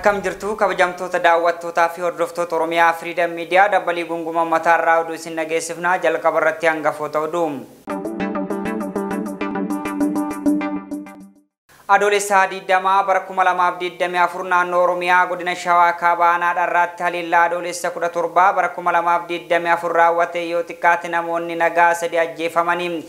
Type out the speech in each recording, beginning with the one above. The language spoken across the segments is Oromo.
Akkam jirtu kabajamtoota daawwattootaa fi hordoftoota Oromiyaa Freedom Media dabbalii gunguma mataarraa oduu isin dhageessifnaa jalqaba irratti hangafoota oduu. Adoolessa 20 bara 2024 naannoo Oromiyaa godina Shawaa Kaabaa aanaa Dharraatti haleellaa adoolessa 17 bara 2024 raawwate yoo xiqqaate namoonni nagaa sadi ajjeefamanii.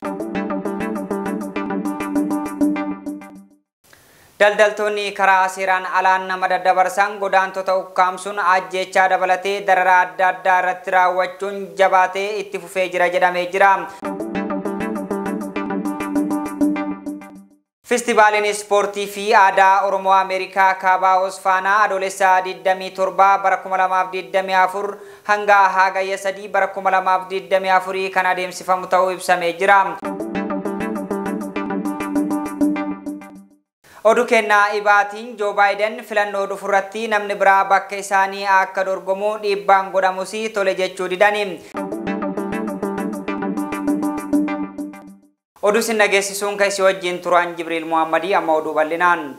Daldaltoonni karaa seeraan alaan nama daddabarsan godaantota ukkaamsuun ajjeechaa dabalatee dararaa adda addaa irratti raawwachuun jabaatee itti fufee jira jedhamee jira. Feestivaaliin ispoortii fi aadaa Oromoo Ameerikaa Kaabaa Osfaanaa adoolessa 27 bara 2024 hanga hagayya 3 bara 2024 kan adeemsifamu ta'uu ibsamee jira. Oduu kennaa ibaatiin Joo Baayiden filannoo dhufurratti namni biraa bakka isaanii akka dorgomu dhiibbaan godhamus tole jechuu didani. Oduu isin dhageessisuun kan isin wajjin turan Jibriil Muhammadii amma oduu bal'inaan.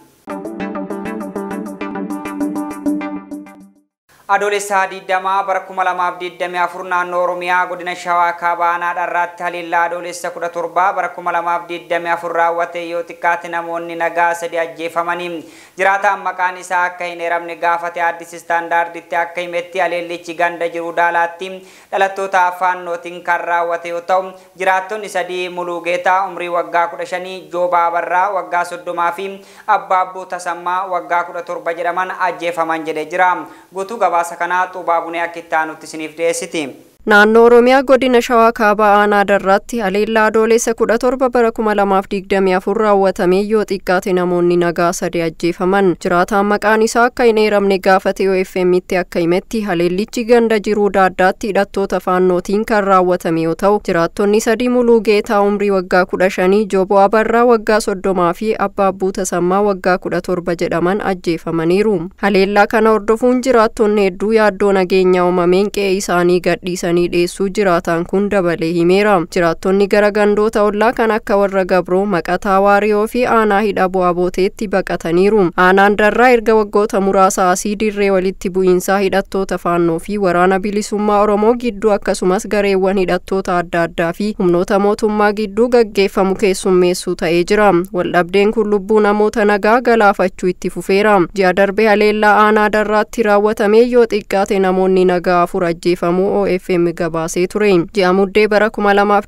Adoolessa 20 bara 2024 naannoo Oromiyaa godina Shawaa Kaabaa aanaa Dharraatti haleellaa adoolessa 17 bara 2024 raawwate yoo xiqqaate namoonni nagaa sadi ajjeefamanii. Jiraataan maqaan isaa akka hin eeramne gaafate Addis Istaandaarditti akka himetti haleellichi ganda jiru Daalaatti dhalattoota Faannootiin kan raawwate yoo ta'u jiraattonni sadii Muluugeetaa umrii waggaa 15, Joobaa Abarraa waggaa 30 fi Abbaabbuu Tasammaa waggaa 17 jedhaman ajjeefaman jedhee jira. Guutuu gabaasa kanaa Xuubaa Bunee akka itti aanutti isiniif dhiyeessiti. Naannoo Oromiyaa godina Shawaa Kaabaa aanaa Dharraatti haleellaa adoolessa 17 bara 2024 raawwatame yoo xiqqaate namoonni nagaa sadi ajjeefaman. Jiraataan maqaan isaa akka hin eeramne gaafate OFM'tti akka himetti haleellichi ganda jiruu Daaddaatti hidhattoota Faannootiin kan raawwatame yoo ta'u jiraattonni sadi Muluugeetaa umrii waggaa 15, Jooboo Abarraa waggaa 30 fi Abbaabbuu Tasammaa waggaa 17 jedhaman ajjeefamaniiru. Haleellaa kana hordofuun jiraattonni hedduu yaaddoo nageenyaa uumameen qe'ee isaanii gadhiisan dhiyeessuu jiraataan kun dabalee himeera. Jiraattonni gara gandoota ollaa kan akka warra Gabroo, Maqataa Waariyoo fi aanaa hidha bu'aa booteetti baqataniiru. Aanaan Dharraa erga waggoota muraasa asii dirree walitti bu'iinsaa hidhattoota Faannoo fi waraana bilisummaa Oromoo gidduu akkasumas gareewwan hidhattoota adda addaa fi humnoota mootummaa gidduu gaggeeffamu keessummeessuu ta'ee jira. Waldhabdeen kun lubbuu namoota nagaa galaafachuu itti fufeera. Ji'a darbe haleellaa aanaa Dharraatti raawwatame yoo xiqqaate namoonni nagaa afur ajjeefamuu OFM gabaasee ture. Ji'a muddee bara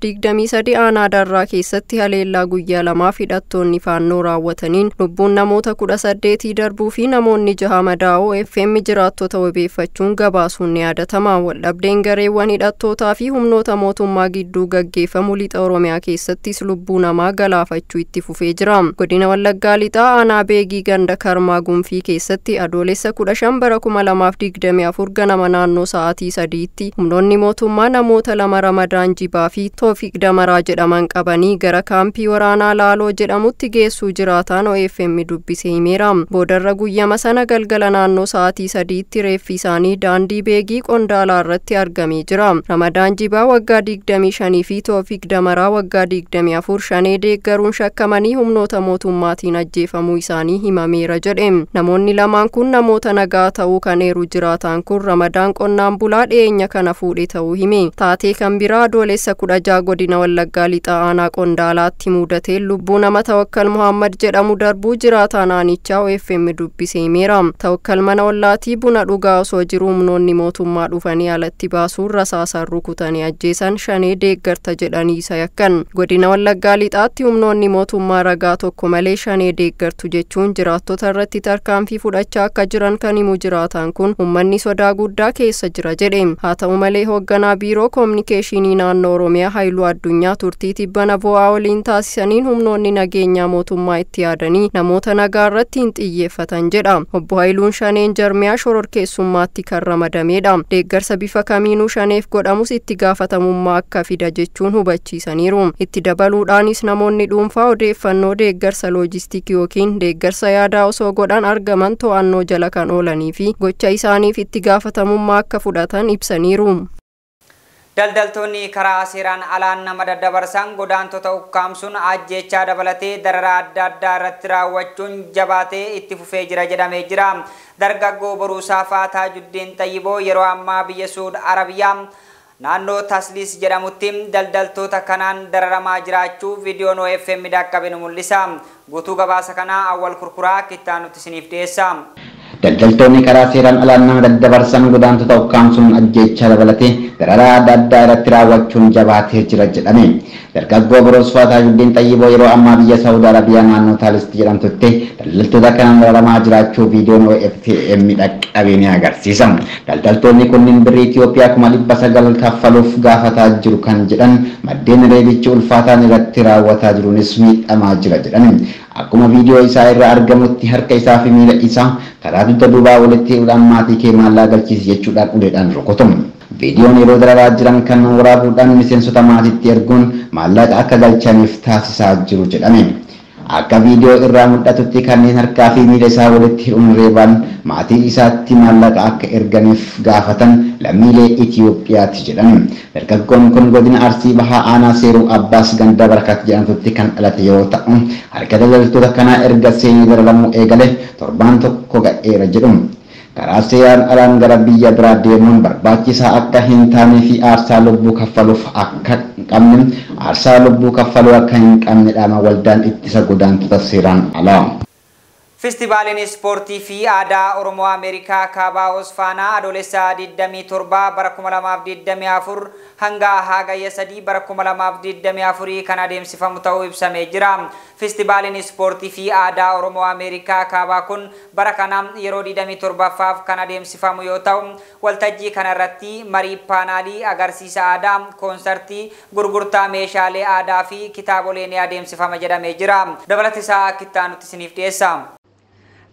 2023 aanaa Dharraa keessatti haleellaa guyyaa lamaaf hidhattoonni Faannoo raawwataniin lubbuun namoota 18 darbuu fi namoonni jaha madaa'uu OFM jiraattota wabeeffachuun gabaasuun ni yaadatama. Waldhabdeen gareewwan hidhattootaa fi humnoota mootummaa gidduu gaggeeffamu lixa Oromiyaa keessattis lubbuu namaa galaafachuu itti fufee jira. Godina Wallaggaa lixaa aanaa Beegii ganda Karmaa Gunfii keessatti adoolessa 15 bara 2024 ganama naannoo sa'aatii 3tti humnoonni mootummaa namoota lama Ramadaan Jibaa fi Toofiq Damaraa jedhaman qabanii gara kaampii waraanaa Laaloo jedhamutti geessuu jiraataan OFM dubbisee himeera. Boodarra guyyama sana galgala naannoo sa'aatii 3tti reeffi isaanii daandii Beegii Qondaalaa irratti argamee jira. Ramadaan Jibaa waggaa 25 fi Toofiq Damaraa waggaa 24 shanee deeggaruun shakkamanii humnoota mootummaatiin ajjeefamuu isaanii himameera jedhe. Namoonni lamaan kun namoota nagaa ta'uu kan eeru jiraataan kun Ramadaan qonnaan bulaa dhiyeenya kana fuudhe ta'uu hime. Taatee kan biraa adoolessa 16 godina Wallaggaa lixaa aanaa Qondaalaatti mudatee lubbuu nama Tawakkal Muhammad jedhamu darbuu jiraataan aanichaa OFM dubbisee himeera. Tawakkal mana ollaatii buna dhugaa osoo jiru humnoonni mootummaa dhufanii alatti baasuun rasaasaan rukutanii ajjeesan shanee deeggarta jedhanii isa yakkan. Godina Wallaggaa lixaatti humnoonni mootummaa ragaa tokko malee shanee deeggartu jechuun jiraattota irratti tarkaanfii fudhachaa akka jiran kan himu jiraataan kun uummanni sodaa guddaa keessa jira jedhe. Haa ta'u malee hoogganaa biiroo koominikeeshinii naannoo Oromiyaa Haayiluu Addunyaa turtii tibbana bu'aa waliin taasisaniin humnoonni nageenyaa mootummaa itti yaadanii namoota nagaa irratti hin xiyyeeffatan jedha. Obbo Haayiluun shaneen jarmiyaa shororkeessummaatti kan ramadameedha. Deeggarsa bifa kamiinuu shaneef godhamus itti gaafatamummaa akka fida jechuun hubachiisaniiru. Itti dabaluudhaanis namoonni dhuunfaa odeeffannoo deeggarsa loojistikii yookiin deeggarsa yaadaa osoo godhan argaman to'annoo jala kan oolanii fi gocha isaaniif itti gaafatamummaa akka fudhatan ibsaniiru. Daldaltoonni karaa seeraan alaan nama daddabarsan godaantota ukkaamsuun ajjeechaa dabalatee dararaa adda addaa irratti raawwachuun jabaatee itti fufee jira jedhamee jira. Dargaggoo Boruusaa Faataa Juddeen Xayyiboo yeroo ammaa biyya Suud Arabiyaa naannoo Tasliis jedhamutti daldaltoota kanaan dararamaa jiraachuu viidiyoon OFM dhaqqabe nu mul'isa. Guutuu gabaasa kanaa Awwal Kurkuraa kittaanutti isiniif dhiyeessa. Daldaltoonni karaa seeraan alaan nama daddabarsan godaantota ukkaamsuun ajjeechaa dabalatee dararaa adda addaa irratti raawwachuun jabaatee jira jedhame. Dargaggoo Boruusaa Taajuddin Xayyiboo yeroo ammaa biyya Saawud Arabiyaa naannoo Taalisti jedhamtutti daldaltoota kanaan dararamaa jiraachuu viidiyoon OFM dhaqqabe ni agarsiisa. Daldaltoonni kunniin birrii Itoophiyaa 900,000 kaffaluuf gaafataa jiru kan jedhan maddeen reebichi ulfaataan irratti raawwataa jiruunis miidhamaa jira jedhan. Akkuma viidiyoo isaa irraa argamutti harka isaa fi miila isaa karaa dugda duubaa walitti hidhuudhaan maatii kee maallaa galchiisi jechuudhaan uleedhaan rukutu. Viidiyoon yeroo dararaa jiran kan waraabuudhaan miseensota maatiitti erguun maallaqa akka galchaniif taasisaa jiru jedhame. Akka viidiyoo irraa mul'atutti kanneen harkaa fi miila isaa walitti hidhuun reeban maatii isaatti maallaqa akka erganiif gaafatan lammiilee Itoophiyaati jedhan. Dargaggoon kun godina Arsii Bahaa Aanaa Seeruu Abbaas Ganda Barakat jedhamtutti kan dhalate yeroo ta'u harka daldaltoota kanaa erga seenee dararamuu eegale torbaan tokko ga'eera jedhu. Karaa seeraan alaan gara biyya biraa deemuun barbaachisaa akka hin taane fi aarsaa lubbuu kaffaluuf akka hin qabne aarsaa lubbuu kaffaluu akka hin qabne dhaama waldaan ittisa godaantota seeraan alaa. Feestivaaliin ispoortii fi aadaa Oromoo Ameerikaa Kaabaa Osfaanaa adoolessa 27 bara 2024 hanga hagayya 3 bara 2024 kan adeemsifamu ta'uu ibsamee jira. Feestivaaliin ispoortii fi aadaa Oromoo Ameerikaa Kaabaa kun bara kana yeroo 27ffaaf kan adeemsifamu yoo ta'u, waltajjii kanarratti marii paanaalii, agarsiisa aadaa, koonsartii, gurgurtaa meeshaalee aadaa fi kitaabolee ni adeemsifama jedhamee jira. Dabalata isaa akka itti aanutti isiniif dhiyeessa.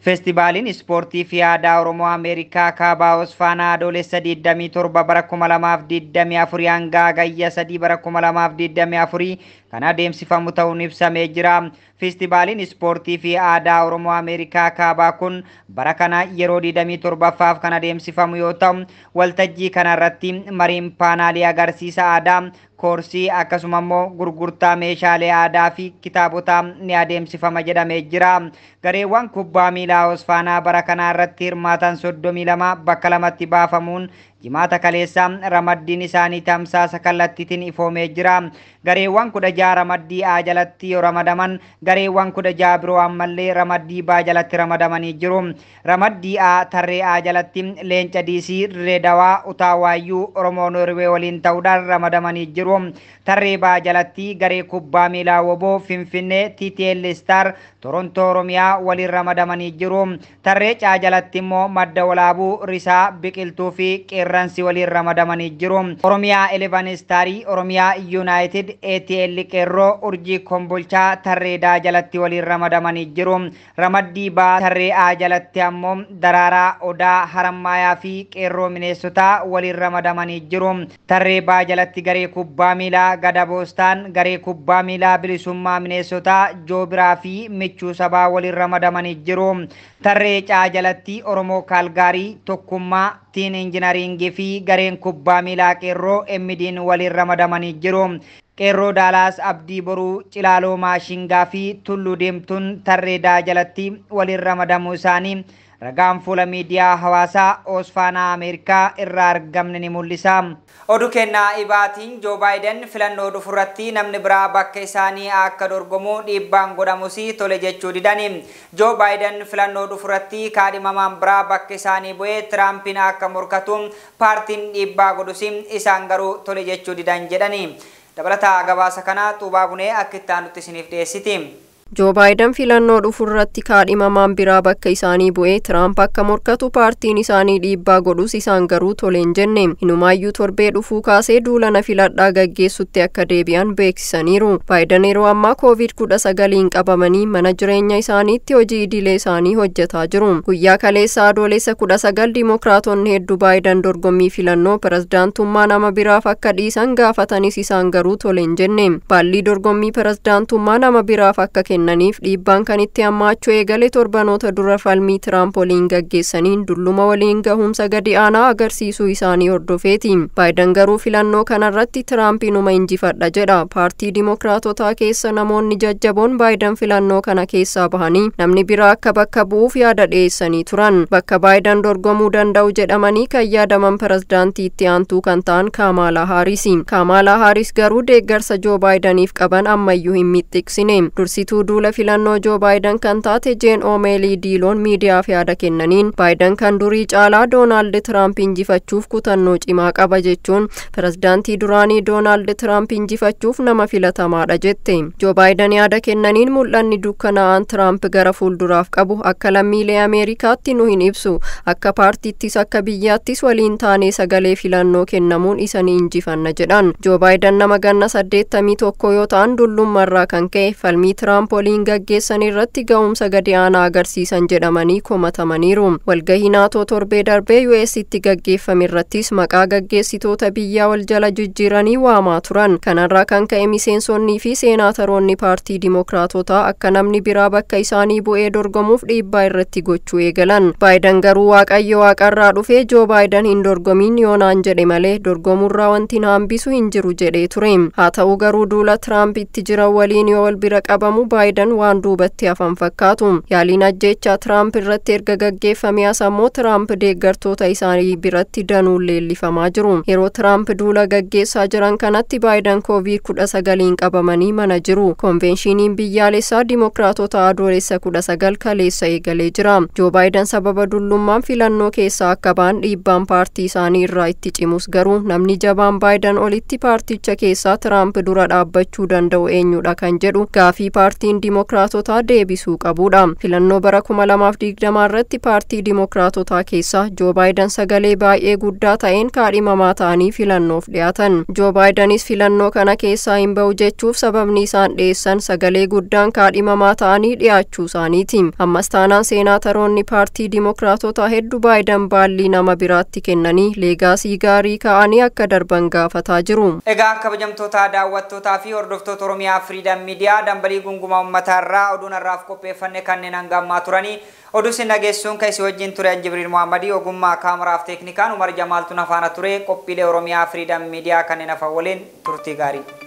Feestivaaliin ispoortii fi aadaa Oromoo Ameerikaa Kaabaa Osfaanaa adoolessa 27 bara 2024 hanga hagayya 3 bara 2024 kan adeemsifamu ta'uun ibsamee jira. Feestivaaliin ispoortii fi aadaa Oromoo Ameerikaa Kaabaa kun bara kana yeroo 27ffaaf kan adeemsifamu yoo ta'u, waltajjii kanarratti mariin paanaalii agarsiisa aadaa, koorsii akkasuma immoo gurgurtaa meeshaalee aadaa fi kitaabota ni adeemsifama jedhamee jira. Gareewwan kubbaa miilaa Osfaanaa bara kanaa irratti hirmaatan 32 bakka lamatti baafamuun jimaata kaleessa ramaddiin isaanii tamsaasa kallattiitiin ifoomee jira. Gareewwan 16 ramaddii A jalatti yoo ramadaman, gareewwan 16 biroo ammallee ramaddii B jalatti ramadamanii jiru. Ramaddii A tarree A jalatti Leenca DC, Dirree Dawaa, Utaawayyuu, Oromoo Noorwee waliin ta'uudhaan ramadamanii jiru. Tarree B jalatti garee kubbaa miilaa Woboo, Finfinnee, TTL Star, Torontoo Oromiyaa waliin ramadamanii jiru. Tarree C jalatti immoo Madda Walaabuu, Risaa, Biqiltuu fi Qeerransi waliin ramadamanii jiru. Oromiyaa 11 Starii, Oromiyaa United, ATL Qeerroo, Urjii Kombolchaa tarree D jalatti waliin ramadamanii jiru. Ramaddii B tarree A jalatti ammoo Daraaraa, Odaa, Haramaayaa fi Qeerroo Mineessotaa waliin ramadamanii jiru. Tarree B jalatti garee kubbaa miilaa Gada Boostaan, garee kubbaa miilaa Bilisummaa Mineessotaa, Joobiraa fi Michuu Sabaa waliin ramadamanii jiru. Tarree C jalatti Oromoo Kaalgaarii, Tokkummaa, Tiin Injinaringii fi gareen kubbaa miilaa Qeerroo MD'n waliin ramadamanii jiru. Qeerroo Daalaas, Abdii Boruu, Cilaaloo Maashingaa fi Tulluu Deemtuun tarree D jalatti waliin ramadamuu isaanii ragaan fuula miidiyaa hawaasaa Osfaanaa Ameerikaa irraa argamne ni mul'isa. Oduu kennaa ibaatiin Joo Baayiden filannoo dhufurratti namni biraa bakka isaanii akka dorgomu dhiibbaan godhamus tole jechuu didani. Joo Baayiden filannoo dhufurratti kaadhimamaan biraa bakka isaanii bu'ee Tiraampiin akka morkatu paartiin dhiibbaa godhus isaan garuu tole jechuu didan jedhani. Dabalataa gabaasa kana Xuubaa Bunee akka itti aanutti isiniif dhiyeessiti. Joo Baayiden filannoo dhufurratti kaadhimamaan biraa bakka isaanii bu'ee Tiraamp akka morkatu paartiin isaanii dhiibbaa godhus isaan garuu tole hin jenne. Hinumaayyuu torbee dhufuu kaasee duulana filadhaa gaggeessutti akka deebi'an beeksisaniiru. Baayiden yeroo ammaa COVID-19 qabamanii mana jireenya isaaniitti hojii idilee isaanii hojjetaa jiru. Guyyaa kaleessa adoolessa 19 Dimookiraatonni hedduu Baayiden dorgommii filannoo pirezidaantummaa nama biraaf akka dhiisan gaafatanis isaan garuu tole hin jenne. Baallii dorgommii pirezidaantummaa nama biraaf akka kennaniif dhiibbaan kan itti hammaachuu eegale torbanoota dura falmii Tiraamp waliin gaggeessaniin dulluma waliin gahumsa gadi aanaa agarsiisuu isaanii hordofeeti. Baayiden garuu filannoo kanarratti Tiraampiinuma injifadha jedha. Paartii Dimookiraatotaa keessa namoonni jajjaboon Baayiden filannoo kana keessaa bahanii namni biraa akka bakka bu'uuf yaada dhiyeessanii turan. Bakka Baayiden dorgomuu danda'u jedhamanii kan yaadaman pirezidaantii itti aantuu kan ta'an Kaamaalaa Haaris. Kaamaalaa Haaris garuu deeggarsa Joo Baayidaniif qaban ammayyuu hin mixxiqsine. Dursituu duula filannoo Joo Baayiden kan taate Jeen Oomeelii Diiloon miidiyaaf yaada kennaniin Baayiden kan durii caalaa Doonaald Tiraamp injifachuuf kutannoo cimaa qaba jechuun pirezidaantii duraanii Doonaald Tiraamp injifachuuf nama filatamaadha jette. Joo Baayiden yaada kennaniin mul'anni dukkanaa'aan Tiraamp gara fuulduraaf qabu akka lammiilee Ameerikaatti nu hin ibsu. Akka paartiittis akka biyyaattis waliin taanee sagalee filannoo kennamuun isa ni injifanna jedhan. Joo Baayiden nama ganna 81 yoo ta'an dullummarraa kan ka'e falmii Tiraamp waliin gaggeessan irratti ga'umsa gadi aanaa agarsiisan jedhamanii komatamaniiru. Walgahii naatoo torbee darbee US itti gaggeeffame irrattis maqaa gaggeessitoota biyyaa wal jala jijjiiranii waamaa turan. Kanarraa kan ka'e miseensonnii fi seenaataroonni paartii Dimookiraatotaa akka namni biraa bakka isaanii bu'ee dorgomuuf dhiibbaa irratti gochuu eegalan. Baayiden garuu Waaqayyo waaqarraa dhufee Joo Baayiden hin dorgomiin yoonaan jedhe malee dorgomurraa wanti na hambisu hin jiru jedhee ture. Haa ta'u garuu duula Tiraamp itti jiran waliin yoo wal bira qabamu Baayiden waan duubatti hafan fakkaatu. Yaaliin ajjeechaa Tiraamp irratti erga gaggeeffame as ammoo Tiraamp deeggartoota isaanii biratti danuun leellifamaa jiru. Yeroo Tiraamp duula gaggeessaa jiran kanatti Baayiden COVID-19 qabamanii mana jiru. Konveenshiniin biyyaalessaa Dimookiraatota adoolessa 19 kaleessa eegalee jira. Joo Baayiden sababa dullummaan filannoo keessaa akka ba'an dhiibbaan paartii isaanii irraa itti cimus garuu namni jabaan Baayiden olitti paarticha keessaa Tiraamp dura dhaabbachuu danda'u eenyudha kan jedhu gaafii paartiin Dimookiraatotaa deebisuu qabudha. Filannoo bara 2020 irratti paartii Dimookiraatotaa keessaa Joo Baayiden sagalee baay'ee guddaa ta'een kaadhimamaa ta'anii filannoof dhiyaatan. Joo Baayidenis filannoo kana keessaa hin ba'u jechuuf sababni isaan dhiyeessan sagalee guddaan kaadhimamaa ta'anii dhiyaachuu isaaniiti. Ammas taanaan seenaataroonni paartii Dimookiraatotaa hedduu Baayiden baallii nama biraatti kennanii leegaasii gaarii kaa'anii akka darban gaafataa jiru. Egaa kabajamtoota daawwattootaa fi hordoftoota Oromiyaa Freedom Media dambalii gungumaa uummataarraa oduun har'aaf qopheeffanne kanneen hanga ammaa turanii oduu isin dhageessuun kan isin wajjin ture Jibriil Muhammadii ogummaa kaameraaf teeknikaan Umar Jamaaltuun afaana ture qophiilee Oromiyaa Freedom Media kanneen hafan waliin turtii gaarii.